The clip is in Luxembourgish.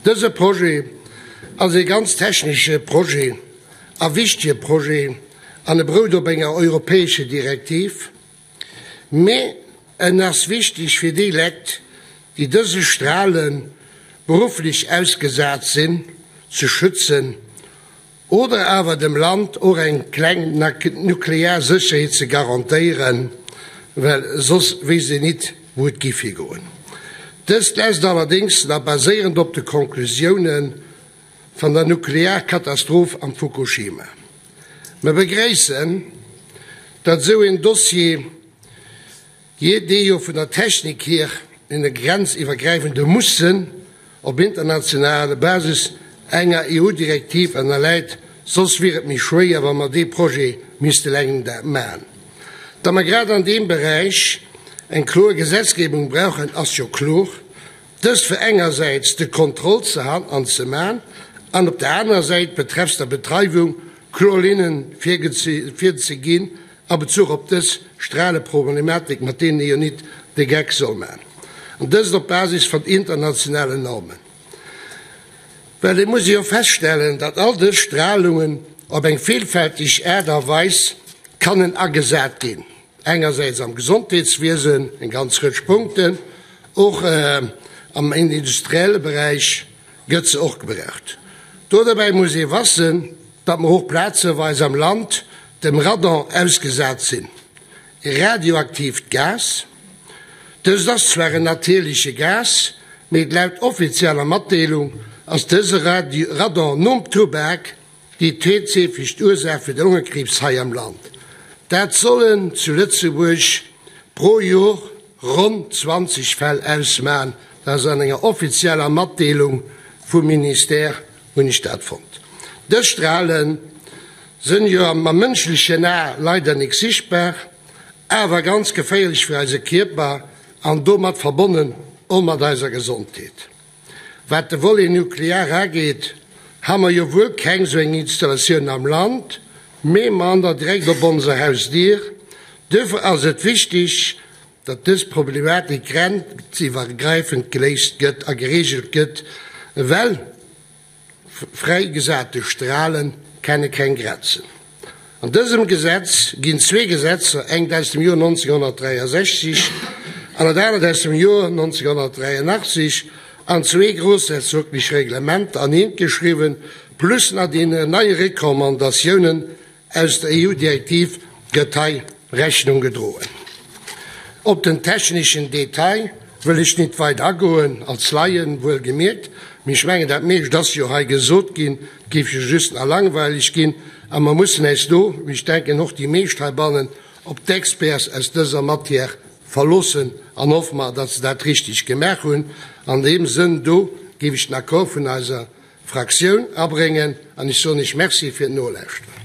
Dëse Projet ass ee ganz technesche Projet a wichtige Projet an e berout op enger europäescher Direktiv, mee en ass wichteg fir déi Lekt, déi dëse Strale berufflech ausgesat sinn, ze schützen oder awer dem Land och eng kleng nuklear Sécherheet ze garantéieren, well soss wéisst een nit, wou et giff higoen. Dëst lässt allerdéngs nach baséierend op de Konklusiounen van der Nuklearkatastroph am Fukushima. Mer begréissen, datt esou een Dossier, Jee, dee jo vun der Technik hier en grenziwwergräifende muss sënn, op internationaler Basis enger EU-Direktiv ënnerläit, soss wier et méi schwéier, wa mer dee Projet misste eleng maachen. Datt mer grad an deem Beräich eng kloer Gesetzgebung brauchen, ass jo kloer, dëst fir engersäits de Contrôle ze han an ze maachen an op der anerer Säit betreffs der Betreiwung kloer Linnen virzeginn, A Bezuch op dës Straleproblematik, mat deenen ee jo nit de Geck soll man, an dëst op Basis van internationalen Normen. Well et muss ee jo feststellen, datt all dës Stralungen op eng villfältig Aart a Weis kannen agesat ginn, engersäits am Gesondheetswiesen, eng ganz Rëtsch Punkten, och am industrielle Beräich gëtt se och gebraucht. Do derbäi muss ee wassen, datt mer och plazeweis am Land dem Radon ausgesat sinn, e radioaktiivt Gas. Dëst ass zwar en natierleche Gas, mee laut offizieller Matdeelung ass dëse Radon nom Tubak déi zweetheefegst Ursaach fir de Longekriibs hei am Land. Dat sollen zu Lëtzebuerg pro Jor ronn 20 Fäll ausmachen. Dat ass an enger offizieller Matdeelung vum Ministère hunn ech dat fonnt. Dës Strale sënn jo mam mënschlechen A leider nik sichtbar, awer ganz geféierlech fir eise Kierper an domat verbonnen och mat eiser Gesondheet. Wat de Volet nuklear ageet, ha mer jo wuel keng sou eng Installatioun am Land, mee mer han der direkt op onser Hausdier. Duerfir ass et wichtig, datt dës Problematik grenziwwergräifend geléist gëtt a geregelt gëtt, well Fräigesate Strale kenne keng Grenzen. An dësem Gesetz ginn zwee Gesetzer, engt aus dem Joer 1963 an dat anert aus dem Joer 1983, an zwee grossherzoglech Reglementer an eent geschriwwen, plus nach deene neie Recommandatiounen Aus der EU-Direktiv gëtt hei Rechnung gedroen. Op den techneschen Detail wëll ech nit weider agoen, als Laien wuel gemierkt, mee ech mengen dat meescht ass jo hei gesot ginn, et géif jo just nach langweileg ginn a mer mussen äis do, wéi ech denken och déi meescht heibannen, op d'Experts aus dëser Matière verloossen an hoffe mer, datt se dat richtig gemaach hunn. An deem Sënn do géif ech den Accord vun eiser Fraktioun abréngen an ech soen Iech Merci fir d'Nolauschteren.